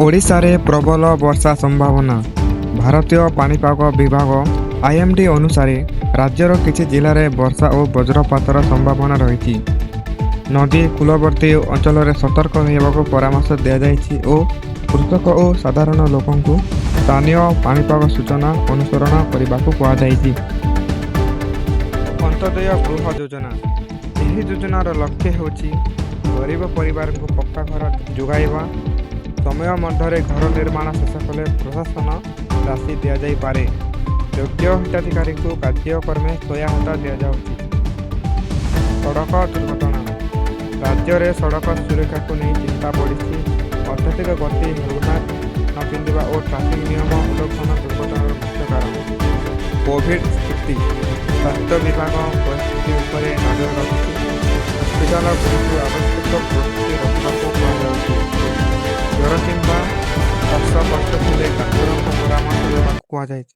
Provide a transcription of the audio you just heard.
ଓଡ଼ିଶାରେ ପ୍ରବଳ ବର୍ଷା ସମ୍ଭାବନା। ଭାରତୀୟ ପାଣିପାଗ ବିଭାଗ ଆଇଏମ୍ଡି ଅନୁସାରେ, ରାଜ୍ୟର କିଛି ଜିଲ୍ଲାରେ ବର୍ଷା ଓ ବଜ୍ରପାତର ସମ୍ଭାବନା ରହିଛି। ନଦୀ କୂଳବର୍ତ୍ତୀ ଅଞ୍ଚଳରେ ସତର୍କ ରହିବାକୁ ପରାମର୍ଶ ଦିଆଯାଇଛି ଓ କୃଷକ ଓ ସାଧାରଣ ଲୋକଙ୍କୁ ସ୍ଥାନୀୟ ପାଣିପାଗ ସୂଚନା ଅନୁସରଣ କରିବାକୁ କୁହାଯାଇଛି। ଅନ୍ତ୍ୟୋଦୟ ଗୃହ ଯୋଜନା। ଏହି ଯୋଜନାର ଲକ୍ଷ୍ୟ ହେଉଛି ଗରିବ ପରିବାରଙ୍କୁ ପକ୍କା ଘର ଯୋଗାଇବା। ସମୟ ମଧ୍ୟରେ ଘର ନିର୍ମାଣ ଶେଷ କଲେ ପ୍ରୋତ୍ସାହନ ରାଶି ଦିଆଯାଇପାରେ। ଯୋଗ୍ୟ ହିତାଧିକାରୀଙ୍କୁ କାର୍ଯ୍ୟକ୍ରମେ ସହାୟତା ଦିଆଯାଉଛି। ସଡ଼କ ଦୁର୍ଘଟଣା। ରାଜ୍ୟରେ ସଡ଼କ ସୁରକ୍ଷାକୁ ନେଇ ଚିନ୍ତା ବଢ଼ିଛି। ଅତ୍ୟଧିକ ଗତି, ହେଲମେଟ୍ ନ ପିନ୍ଧିବା ଓ ଟ୍ରାଫିକ୍ ନିୟମ ଉଲ୍ଲଂଘନ ଦୁର୍ଘଟଣାର ମୁଖ୍ୟ କାରଣ। କୋଭିଡ୍ ସ୍ଥିତି। ସ୍ୱାସ୍ଥ୍ୟ ବିଭାଗ ପରିସ୍ଥିତି ଉପରେ ନଜର ରଖିଛି। ହସ୍ପିଟାଲଗୁଡ଼ିକୁ ଆବଶ୍ୟକ ପ୍ରସ୍ତୁତି ରଖିବାକୁ କୁହାଯାଉଛି। ଜ୍ୱର କିମ୍ବା ଶ୍ୱାସକଷ୍ଟ ଥିଲେ ଡାକ୍ତରଙ୍କ ପରାମର୍ଶ ନେବାକୁ କୁହାଯାଇଛି।